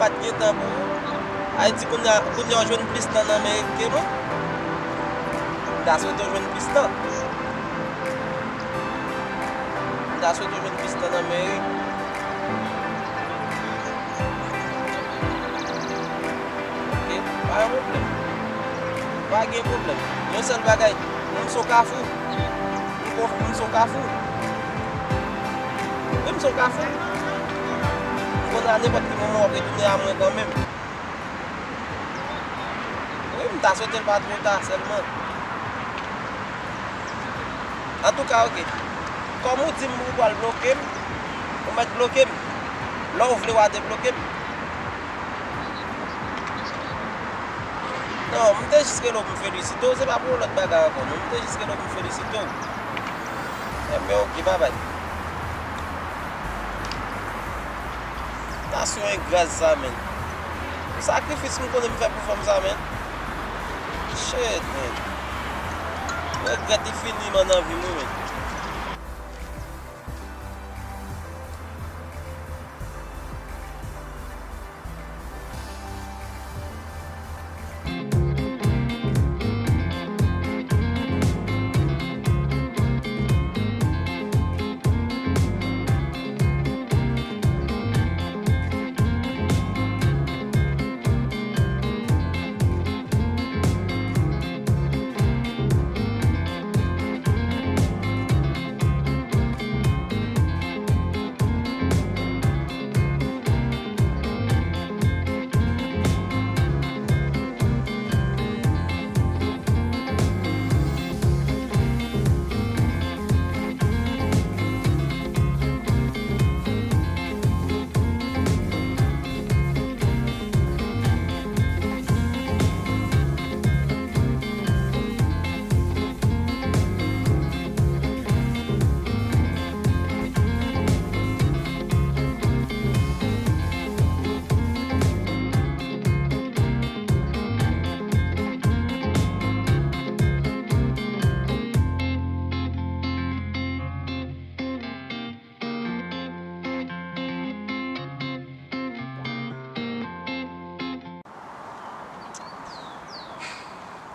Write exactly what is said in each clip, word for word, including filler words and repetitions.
pa t gen tan pou ou. Ayiti, kounye a, kounye a w jwenn plis tan nan men ke mwen. M ta swete w jwenn plis tan. M ta swete w jwenn plis tan nan men. Ok, pa gen pwoblèm. Pa gen pwoblèm. Yon sèl bagay, m se yon kafou. M kon, m se yon kafou. Wi, m se yon kafou. M konnen a nenpòt ki moman w ap retounen a mwen kanmenm. Wi, m ta swete l pa twò ta sèlman. Antouka, ok. Kòm ou di m ou pral bloke m, ou mèt bloke m. Lè w vle w a debloke m. Non, m te jis rele w pou m felisite w, se pa pou yon lòt bagay ankò, non. M te jis rele w pou m felisite w. Enben, ok, babay. Nasyon engras sa, menn. Sakrifis m konnen m fè pou fanm sa, menn. Shit, menn. Regrèt li fini, man, nan vi m, wi, menn.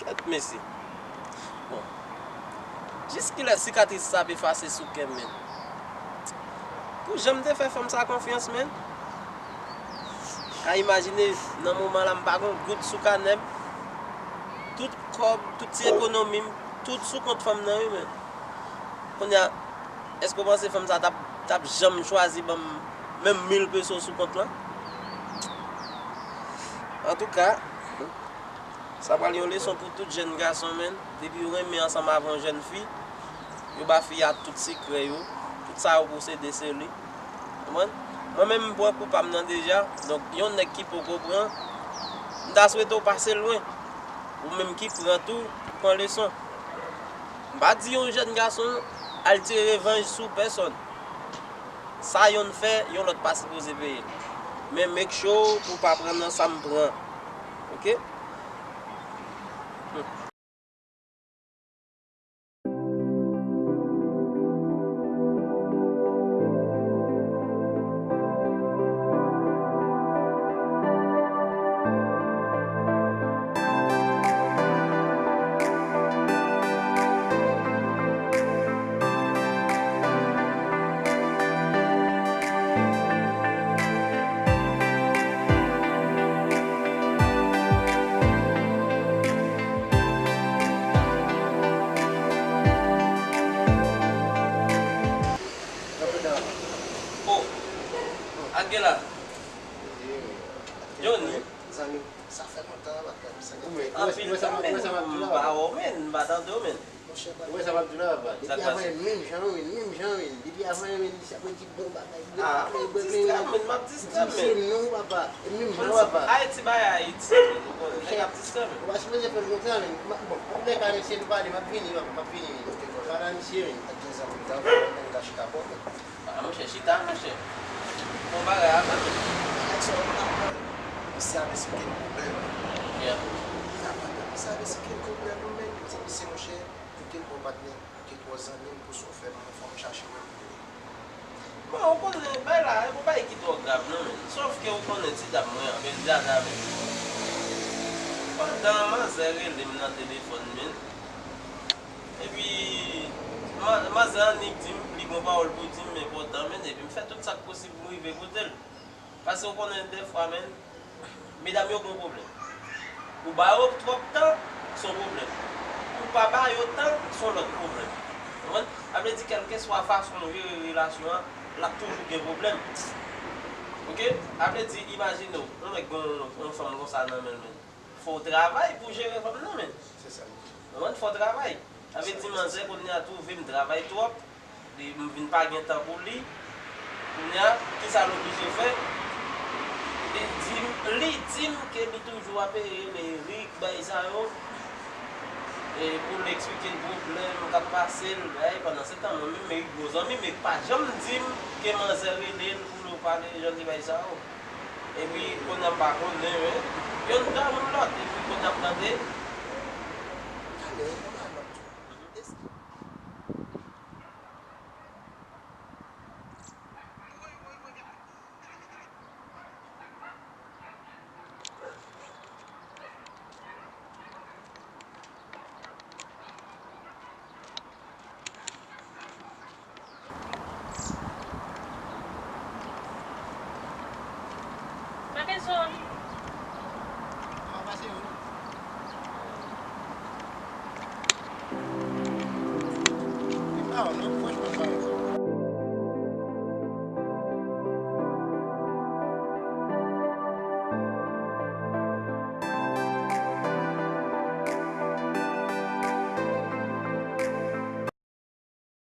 Kèt mesye. Bon. Jiskilè sikatris sa ap efase sou kè m, menn? Pou jan m te fè fanm sa konfyans, menn. Ka imajine, nan moman la, m pa gen yon goud sou kanè m. Tout kòb, tout ti ekonomi m, tout sou kont fanm nan, wi, menn. Kounye a, èske w panse fanm sa t ap, t ap janm chwazi ban m menm mil peso sou kont lan? Antouka, sa pral yon leson pou tout jèn gason, menn. Depi yo renmen ansanm avè yon jèn fi, yo ba fi a tout sekrè yo, tout sa yo posede se li. Konprann? Mwen menm, m pran kou pa m nan deja. Donk, yon nèg ki poko pran, m ta swete w pase lwen. Ou menm ki pran tou, pran leson. M pa di yon jèn gason al tire revanj sou pèsòn. Sa yonn fè, yon lòt pa sipoze peye. Men make sure ou pa pran nan sa m pran. Ok? Hmm. Oh, ak gen la. Johnny. Zanmi, sa fè lontan, pa fè m sa. Anpil tan, men m pa wè w, men m pa tande w, men. Monchè, pa. Ou wè sa m ap di w la, papa? Depi avan, menm jan, wi, menm jan, wi. Depi avan, wi, li sa vle di bon bagay, bon bagay, bon bagay. Ah, m ap distrè m, men m ap distrè m, men. Di se non, papa. E menm jan, papa. Ayiti bay Ayiti, men ou konnen, nèg ap distrè m. Ou pa sipoze fè l konsa, men. Bon, lè ka mesye nou pale, m ap vini, papa, m ap vini, men. Pale a misye, men. Ak de zanmi m ta, men m ta chita bò, men. Ah, monchè, chita, monchè. Bon bagay a, men. Misye ap esplike l pwoblèm. Yeah. Misye ap esplike l pwoblèm, men. Di misye, monchè, koute l, bon patnè. Ou te twò zanmi m pou sa w fè m, fò m chache w pou li. Bon, ou konnen, bay la, e yon bagay ki twò grav, non, men. Sòf ke ou Konnen ti dam mwen an, Belizaza menm. Pandan manzè rele m nan telefòn, men. Epi, man- manzè annik di m, li gon pawòl pou di m enpòtan, men. Epi m fè tout sa k posib pou m rive kote l. Paske w konnen dèfwa, men, medam yo gon pwoblèm. Ou ba yo twòp tan, se yon pwoblèm. Ou pa ba yo tan, se yon lòt pwoblèm. Konprann? Sa vle di, kèlkeswa fason w jere relasyon an, l ap toujou gen pwoblèm. Oke? Sa vle di, imajine w, yon nèg gen yon, yon fanm konsa nan men l, men. Fò w travay pou jere fanm nan, men. Se sa. Konprann? Fò w travay. Sa vle di, manzè kounye a twouve m travay twòp. Li, m vin pa gen tan pou li. Kounye a, kisa l oblije fè? Li di m, li di m ke li toujou ap rele Eric, bagay sa yo. E pou l eksplike l pwoblèm k ap pase l, bagay. Pandan se tan, mwen menm, Eric gwo zanmi m, Eric pa janm di m ke manzè rele l pou nou pale jan de bagay sa yo. Epi, kounye a m pa konnen, men, youn tann lòt, epi kounye a m tande. Mwen bezwen w. Mwen pase yo. Li pa yo non, franchman pa yo.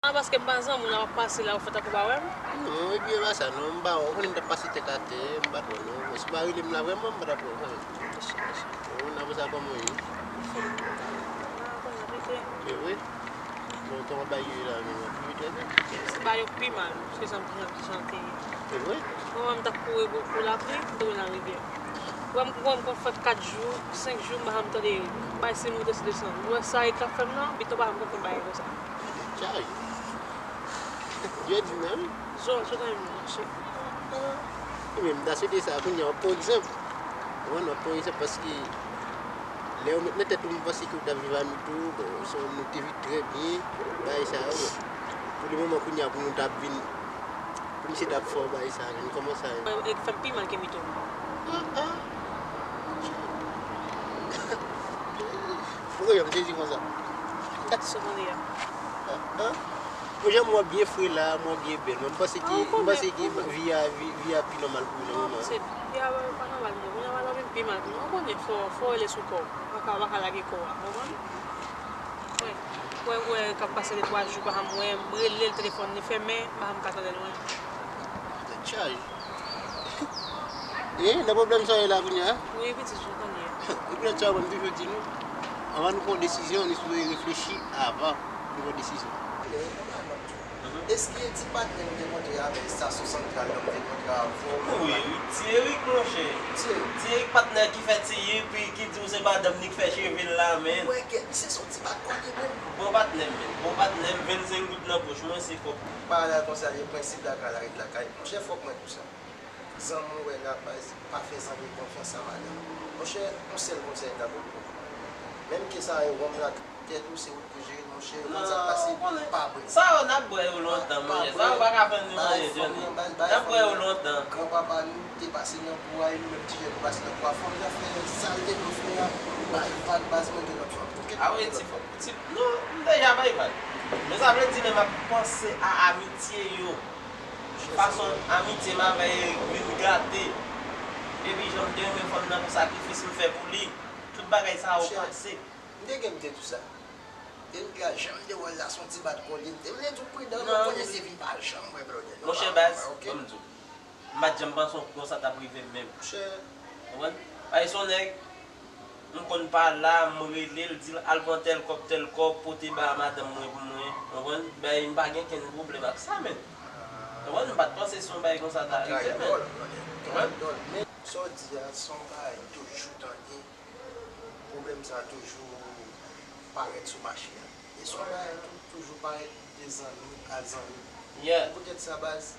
Ah, paske m pa zanmi w, w ap pase la, ou fè tankou w pa wè m? Non, epi e pa sa non, m pa wè w, ou konnen m t ap pase tèt atè, m pa t wè non. Bon, si w pa rele m la vrèman, m pa t ap wè w. Ou konn apre sa kòman w ye? Mwen konnen ap rete. Se vre? Bon, kòman bagay yo ye la menm, ap rete avè m? Se bagay yo pi mal, paske sa m te jan te ye. Se vre? Mwen menm m t ap kouri pou, pou lapli, m tonbe nan rivyè. Ou wè m, ou wè m konn fè kat jou, senk jou, m pa janm tande bay se monte se desann. Ou wè sa e k ap fè m nan, pito pa janm konn fè m bagay konsa. Tjay. Dye di nan wi. Zò, zò nan menm, monchè. Ebyen, m ta swete sa kounye a, w ap pran egzanp. Ou konprann, w ap pran egzanp paske lè w met nan tèt ou, m panse ke w t ap viv a nou tou, bon, se yon nou te viv trè byen, bagay sa yo, bon. Pou le moman, kounye a, pou nou t ap vin, pou misye t ap fè w bagay sa, vin kòman sa ye? E fè m pi mal ke Mito. Ah, ah. Poukisa m sezi konsa? Sa w tande a? Ah, ah. Bon, jan m wè w byen fre la, m wè w byen bèl. Mwen, m panse ke, m panse ke vi a, vi, vi a pi nòmal pou ou nan moman. Se, vi a pa nòmal pou mwen. Kounye a, malè vin pi mal pou mwen. Ou konnen, fò, fò w rele sou kò w. Ou pa ka, ou pa ka lage kò w a. Ou konprann? Wè, wè, wè, k ap pase de twa jou, pa janm wè m, rele l, telefòn li fèmen, m pa janm ka tande l, mwen. Tèt chaje. E, nan pwoblèm sa w ye la kounye a? Wi, pitit, jan w tande a. Epi lòt sa, mwen, m toujou di nou, anvan nou pran yon desizyon, nou sipoze reflechi avan nou pran desizyon. Èske ti patnè m te kontre avè estasyon santral nan m te kontre avè w? Wi, wi, Ti Erik, monchè. Ti Erik. Ti Erik, patnè ki fè ti, epi ki di w se madanm li k fè cheve l la, men. Mwen, kè, misye se yon ti bat kòlye menm. Bon patnè m, men. Bon patnè m, vennsenk goud nan pòch mwen, se kòb. Pa al konsa, gen prensip lakay la, ret lakay. Monchè, fòk mwen di w sa. Zanmi w wè la, baz, pa fè zanmi konfyans a madanm. Monchè, yon sèl konsèy m ta ba w. Menm ke sa yo wonm la, tèt ou se ou k pou jere l, monchè, yo konn sa k pase, pa bwè. Sa yo n ap bwè yo lontan, monchè. Sa yo pa ka fè nou anyen, Johnny. N ap bwè yo lontan. Granpapa nou te pase nan kou a, e nou menm ti jèn nou pase nan kou a. Fanm nan fè sa l te dwe fè a, bay vag, baz, mwen gen lòt fanm. Oke? A wi, ti, ti, non, m deja bay vag. Men sa vle di, lè m ap panse a amitye yo, fason amitye m avè Eric vin gate. Epi jan m te renmen fanm nan pou sakrifis m fè pou li. Tout bagay sa yo pase. M te gen m te di w sa. Eric la, jan m te wè l la, se yon ti bat kòlye. M te vle di w pridan, men kounye a se vi pa janm wè blòdè non. Monchè baz, ban m di w. M pa t janm panse yon kou konsa t ap rive m menm. Monchè. Konprann? Paske se yon nèg, m konn pa la, m rele l, di l al pran tèl kòb, tèl kòb, pote ba madanm mwen pou mwen. Konprann? Bay, m pa gen kenn pwoblèm ak sa, men. Konprann? M pa t panse se yon bagay konsa ta rive, men. Konprann? Men sa w di a, se yon bagay m toujou tande. Pwoblèm sa a toujou parèt sou mache a. E se yon bagay tou, toujou parèt de zanmi a zanmi. Yeah. Poutèt sa, baz,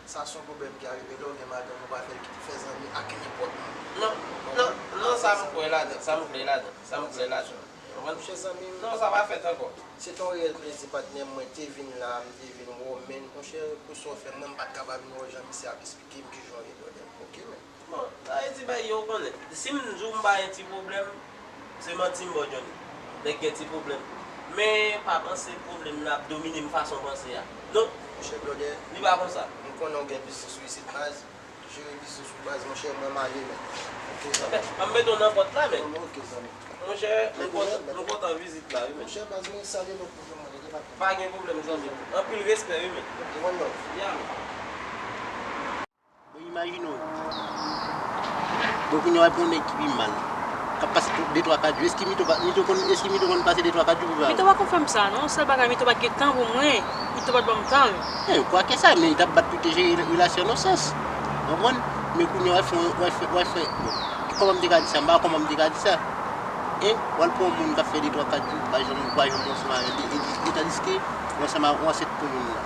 Sa se yon pwoblèm ki arive lè w gen madanm ou pa fè l kite fè zanmi ak nenpòt moun. Non, non, non, sa m kwè ladan, sa m kwè ladan, sa m kwè ladan. Ou konprann? Monchè zanmi m. Non, sa pa fèt ankò. Se te yon reyèl plezi patnè m, mwen te vin la, m te vin wè w, men monchè, pou sa w fè m, mwen m pa t ka pa vin wè w jan misye ap esplike m kijan w ye brother. Ok, men. Bon, sa vle di bagay yo w konnen. Si m di w m pa gen ti pwoblèm, se manti m ba w Johnny. Nèg gen ti pwoblèm. Men pa panse pwoblèm nan ap domine m fason w panse a. Non. Monchè brother, li pa konsa. M konnen w gen biznis ou isit baz. Jere biznis ou baz, monchè, mwen m ale men. Ok zanmi. Anben, ann mete w nan pòt la men. Anben, ok zanmi. Monchè, nou kontan, nou kontan vizit la wi men. Monchè baz, mwen salye nou pou mwen, ok patnè. Pa gen pwoblèm zanmi. Anpil respè wi men. Ok, one love. Yeah men. Bon, imajine w. Bon, kounye a w ap yon nèg ki pi mal. K ap pase de twa kat jou. Èske Mito pa, Mito konn, èske Mito konn pase de twa kat jou pou pa... Mito pa konn fè m sa non. Sèl bagay, Mito pa t gen tan pou mwen. Mito pa t ban m tan l. Eh, kwake sa, men li t ap bat pou te jere relasyon nan sans. Ou konprann? Men kounye a w ap fè, w ap fè, w ap fè, bon, kòman m te ka di sa? M pa wè kòman m te ka di sa. Eh, w al pran yon moun k ap fè de twa kat jou, ou pa janm, ou pa janm pran ansanm avè l. E, e, e tandiske ou ansanm a, ou ansent pou moun nan.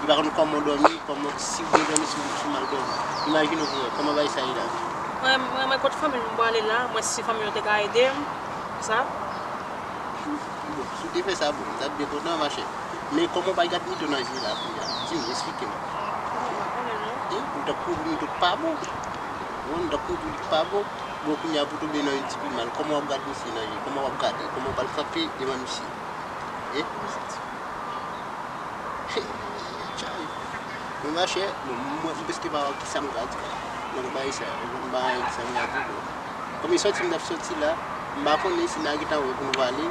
Li pa konn kòman w dòmi, kòman, si w byen dòmi, si w, si w mal dòmi. Imajine w pou wè kòman bagay sa ye la. Mwen, mwen, mwen kot fanmi m, m pwale la, mwen si fanmi yo te ka ede m, sa. Bon, si w te fè sa, bon, m t ap byen kontan, machè. Men kòman w pa gad Mito nan je la, kounye a? Di m, esplike m. Mwen pa konnen, non. E, ou t ap kouri, Mito pa bon. Ou konprann, ou t ap kouri, li pa bon. Bon, kounye a, pou tonbe nan yon ti pi mal, kòman w ap gad misye nan je? Kòman w ap gade? Kòman w pral kanpe devan misye? E? Chay. Bon, machè, bon, mwen, m prèske pa wè kisa m ka di. Nan bagay sa, m pa wè kisa m ka di, bon. Kòm e sòti m t ap sòti la, m pa konnen si n a gentan wè pou nou pale.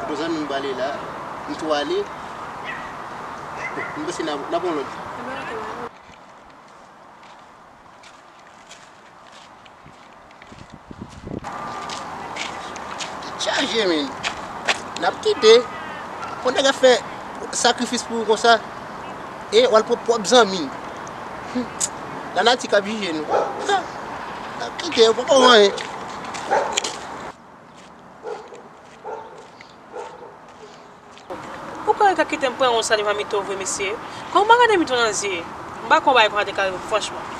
Kote zanmi m pale la, m tou ale. Bon, m panse n a, n a pran lòt. Tèt chaje, men. N ap kite. Pou nèg ap fè sakrifis pou ou konsa, e w al pran pwòp zanmi l. Hmm. Lanati k ap jije nou. Ha! N ap kite, yo poko wè anyen. Ou kwè yo ka kite m pran yon sa devan Mito vre, mesye? Kòman w pa gade Mito nan zye? M pa kwè yon bagay konsa te ka rive m, franchman.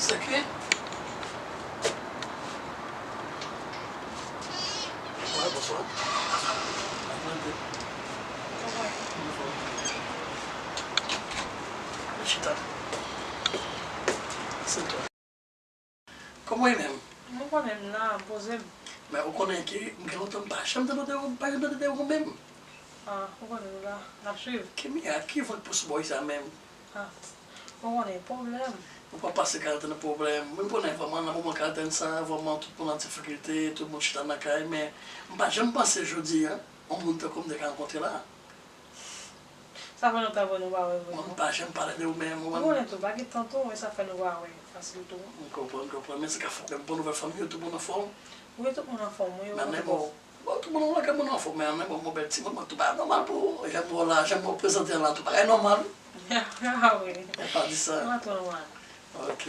Sa ki? Wi, bonswa. Mwen chita. Se twa. Kòman w ye menm? Mwen konnen m la, m poze m. Men ou konnen ke m gen lontan m pa janm tande de ou, m pa janm tande de ou menm. Ah, ou konnen nou la, n ap swiv. Kimia, ki vant pou sou bòy sa menm? Ah, ou konnen pwoblèm. Ou pa pase karaktè nan pwoblèm. Mwen konnen vrèman nan moman karaktè sa, vrèman tout moun an difikilte, tout moun chita nan kay, men m pa janm panse jodi a, yon moun tankou m te ka rankontre la. Sa fè lontan vre nou pa wè vre. Mwen m pa janm pale de ou menm, ou konprann? Ou konnen tou, pa gen tan tou, men sa fè nou pa wè fasil tou. M konprann, m konprann. Men se ka fè bon nouvèl fanmi yo, tout moun anfòm? Wi, tout moun anfòm, wi, yo. Bon, tout moun lakay moun anfòm, men ann bon, mwen bèl timoun, mwen tou bagay nòmal pou ou. Jan m wè w la, jan m wè w prezante la, tou bagay nòmal. Ah wi. Ou pa di sa. Mwen twò nòmal. Ok.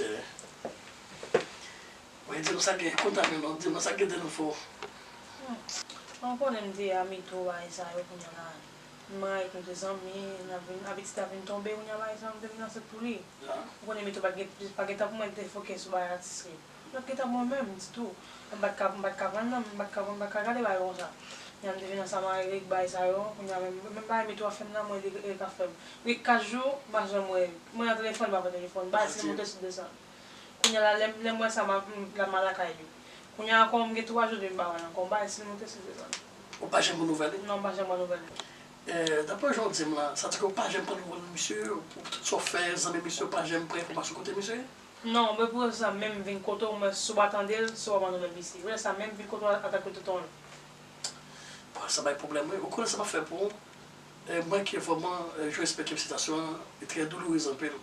Wi, di m sa gen kontan nou non, di m sa gen de nouvo. Hmm. Bon, ou konnen m te a Mito bagay sa yo kounye a la. M rayi nou te zanmi, n ap vin, apetit ap vin tonbe, kounye a bagay sa yo m te vin ansent pou li. Ou konnen Mito pa t gen, pa gen tan pou mwen te foke sou bagay atis li. M pa t gen tan pou mwen menm ditou. M pa t ka, m pa t ka pran nan, m pa t ka, m pa t ka gade bagay konsa. Kounye a m te vin ansanm a Eric, bagay sa yo, kounye a menm, menm bagay Mito ap fè m nan, mwen li, li ka fè m. Wi, kat jou, m pa janm wè. Mwen nan telefòn, li pa pran telefòn, bagay si l monte sou desann. Kounye a la, lè m, lè m wè sa, m ap, m, la m al lakay li. Kounye a ankò, m gen twa jou depi m pa wè l ankò, m pa wè si l monte si l desann. Ou pa janm pran nouvèl li? Non, m pa janm pran nouvèl li. Eh, daprè jan w di m la, sa di ke w pa janm pran nouvèl misye, pou tout sa w fè, zanmi misye, w pa janm pran enfòmasyon kote misye ye? Non, mwen pou sa menm vin kote w, mwen si w pa tande l, si w pa mande w menm isi. Mwen sa menm vin kote w antanke tonton l. Bon, sa bay pwoblèm, wi. Ou konnen sa m ap fè pou ou? E mwen ke vrèman, e, je respecte sitasyon an, li trè doulourez anpil.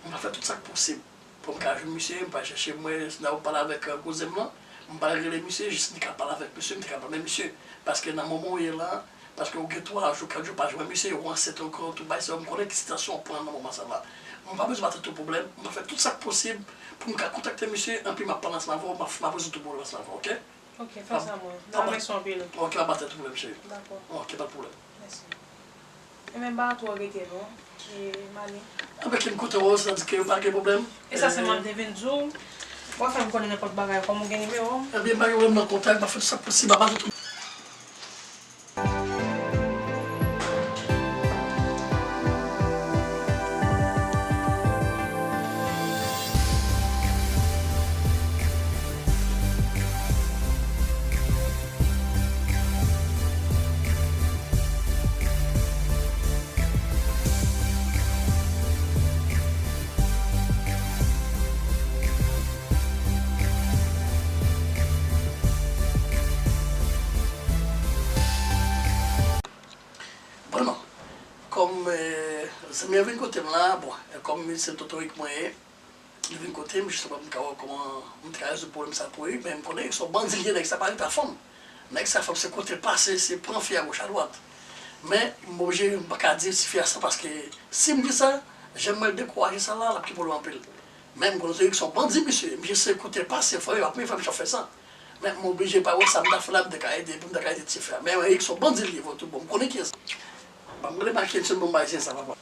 Mwen pa fè tout sa k posib pou m ka jwenn misye, m pa chèche mwen, si n a pale avèk, e, kouzen m lan, m pa rele misye, jis li ka pale avèk misye, m te ka pale misye. Paske nan moman w ye la, Paske ou gen twa jou, kat jou pa jwenn misye, ou ansent ankò, tout bagay sa yo, m konnen ki sitasyon w pran nan moman sa la. Mwen pa bezwen ba tèt ou pwoblèm, mwen pa fè tout sa k posib pou m ka kontakte misye, anpi m ap pale ansanm avè w, m ap, m ap rezoud tout pwoblèm ansanm avè w, oke? Ok, fè sa mwen. Mèsi anpil. Ok, m ap ba tèt ou pwoblèm, cheri. Dakò. Ok, pa de pwoblèm. Mèsi. Ebyen, m pa twò rete non. E, m ale. Anben, ki m koute w, sa di ke yo pa gen pwoblèm. E sa se mwen te vin di w. W ap fè m konnen nenpòt bagay, kòm ou gen nimewo m. Ebyen, pa gen pwoblèm nan kontak, m ap fè tout sa k posib, m ap ba tèt ou. Bon, non. Kòm, eh, zanmi an vin kote m la, bon, eh, kòm se tonton Rick mwen ye, li vin kote m, jistèman, pou m ka wè kòman m te ka rezoud pwoblèm sa pou li, men m konnen se yon bandi li ye, nèg sa pa ret a fanm. Nèg sa, fanm se kote l pase, se pran fi a goch a dwat. Men, m oblije, m pa ka di ti fi a sa, paske si m di sa, jan m wè l dekouraje sa la, l ap kite pwoblèm anpil. Men m konnen se yon bandi, misye, misye se kote l pase, fanm yo ap menm fanm yo fè sa. Men m oblije pa wè sa m ta fè la, m te ka ede, pou m te ka ede ti fi a. Men Erickson bandi li ye, vre tout bon, m konnen kiyès. Ban m rele Mackenson, ban m bay zen sa, papa.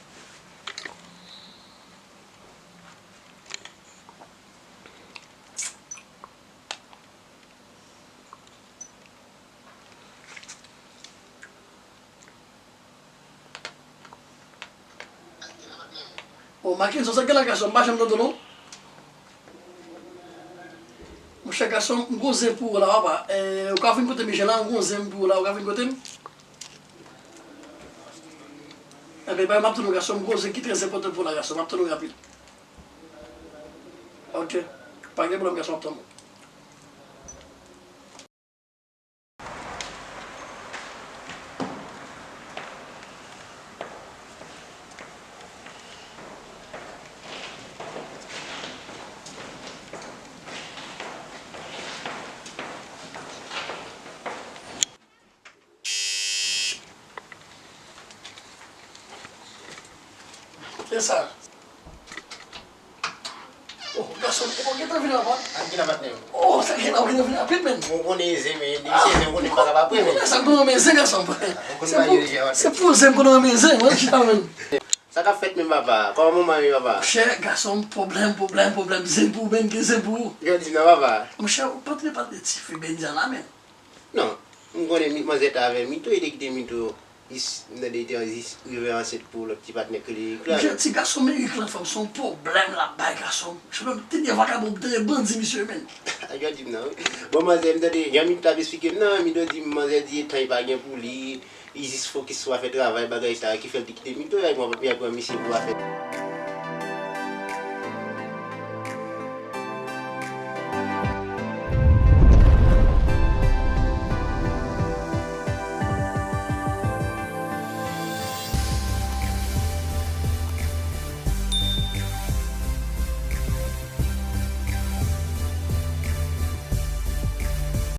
Bon, Mackenson, sa k gen la, gason? M pa janm tande w, non. Monchè, gason, m gon zen pou ou la, papa. Eh, ou ka vin kote m, jen la, m gon zen pou ou la, ou ka vin kote m? Enben, bay, m ap tann ou, gason, m gon zen ki trè enpòtan pou ou la, gason, m ap tann ou rapid. Ok. Pa gen pwoblèm, gason, m ap tann ou. Kiyès sa? Oh, gason, ou gentan vini anvan? An ki la patnè yo? Oh, sa gen la, ou gentan vini rapid, men. Mwen konnen zen, men, depi se zen, mwen konnen pa ka pa pre, men. Sa m konnen men zen, gason. Se pou, se pou zen m konnen men zen, mwen, chita, men. Sa k ap fèt, men, papa? Kòman manman yo, papa? Monchè, gason, pwoblèm, pwoblèm, pwoblèm. Zen pou ou, men, gen zen pou ou. Jodi nan, papa. Monchè, ou pa t patnè ti fi Bendy a la, men. Non, m konnen mi-, manzè t avè Mito, li te kite Mito, jis, m tande li te an-, jis rive ansent pou lòt ti patnè ke li Erick la. Monchè, ti gason men Erick lan, fanm, se yon pwoblèm l ap bay gason. Monchè, m tande vakabon, m tande bandi, misye, men. Jodi m nan, wi. Bon, manzè, m tande, jan Mito t ap esplike m nan, Mito di m, manzè di etan li pa gen pou li, li jis fokis sou afè travay, bagay sa, ki fè l te kite Mito, epi mwen, epi mwen pran misye pou afè.